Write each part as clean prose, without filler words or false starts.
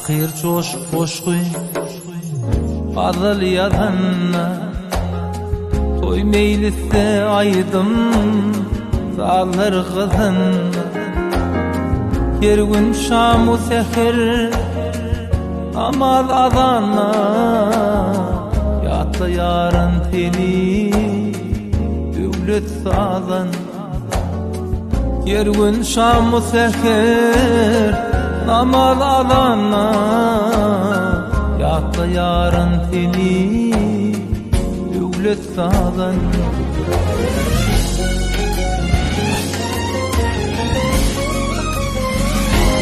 Şahyr joşup goşgy, gazal ýazanda, Toý meýlisde aýdym, sazlar gyzanda, Her gün şam-u säher, namaz azanda, Ýatlaýaryn seni, döwlet sazanda. Her gün şam-u säher namaz azanda Ýatlaýaryn seni döwlet sazanda.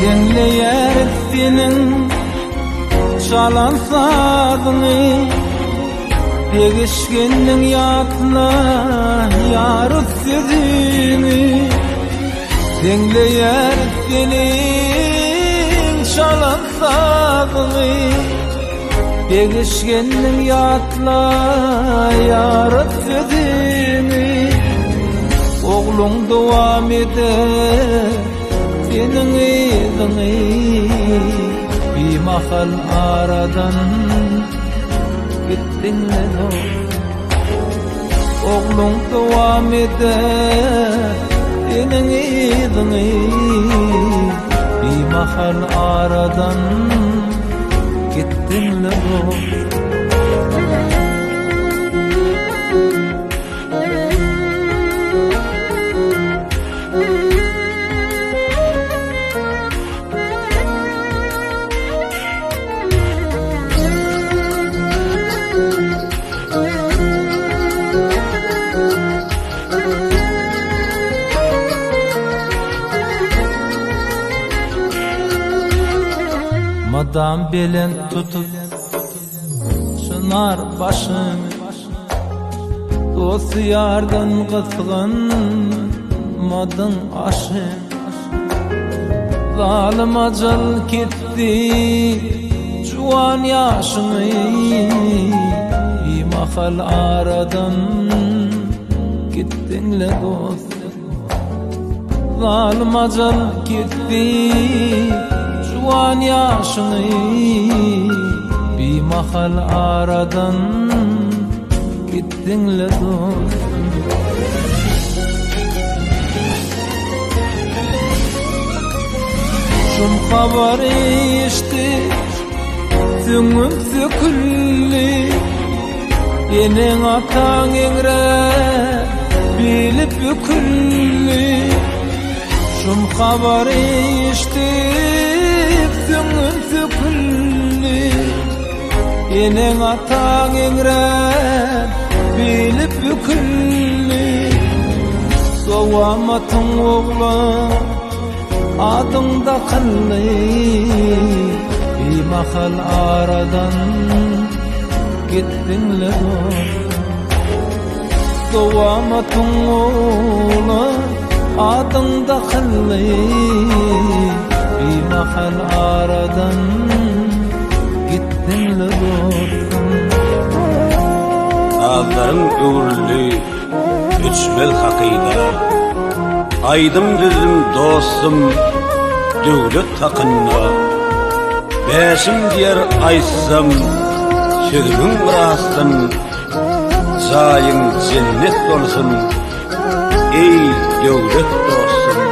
Diňleýäris seniň çalan sazyňy Degişgenliň ýatla ýar sözüňi Diňleýär seniň çalan sazyňy Degişgenliň ýatla ýar sözüňi Ogluň dowam eder seniň yzyňy Bimahal aradan gitdiňle dost Ogluň dowam eder seniň yzyňy Bimahal aradan gitdiňle dost. Mydam belent tutup çynar başyny, Dost-ýardan gysganmadyň aşy. Zalym ajal ketdi juwan ýaşyňy, Bimahal aradan gitdiň-le dost. Zalym ajal ketdi juwan ýaşyňy, Bimahal aradan gitdiň-le dost. Şum habary eşdip, süňňüm söküldi. Eneň-ataň eňräp, bili büküldi. Şum habary eşdip, süňňüm söküldi. Eneň-ataň eňräp, bili büküldi. Dowamatyň ogla adyň dakyldy. Bimahal aradan gitdiň-le dost. Dowamatyň ogla adyň dakyldy. Bimahal aradan gitdiň-le dostum. Sazlaryň öwrüldi öçmez hakyda. Aýdym düzdüm dostum döwlet hakynda. Bäşim diýer aýtsam sözümiň rastyn. Jaýyň jennet bolsun eý döwlet dostum.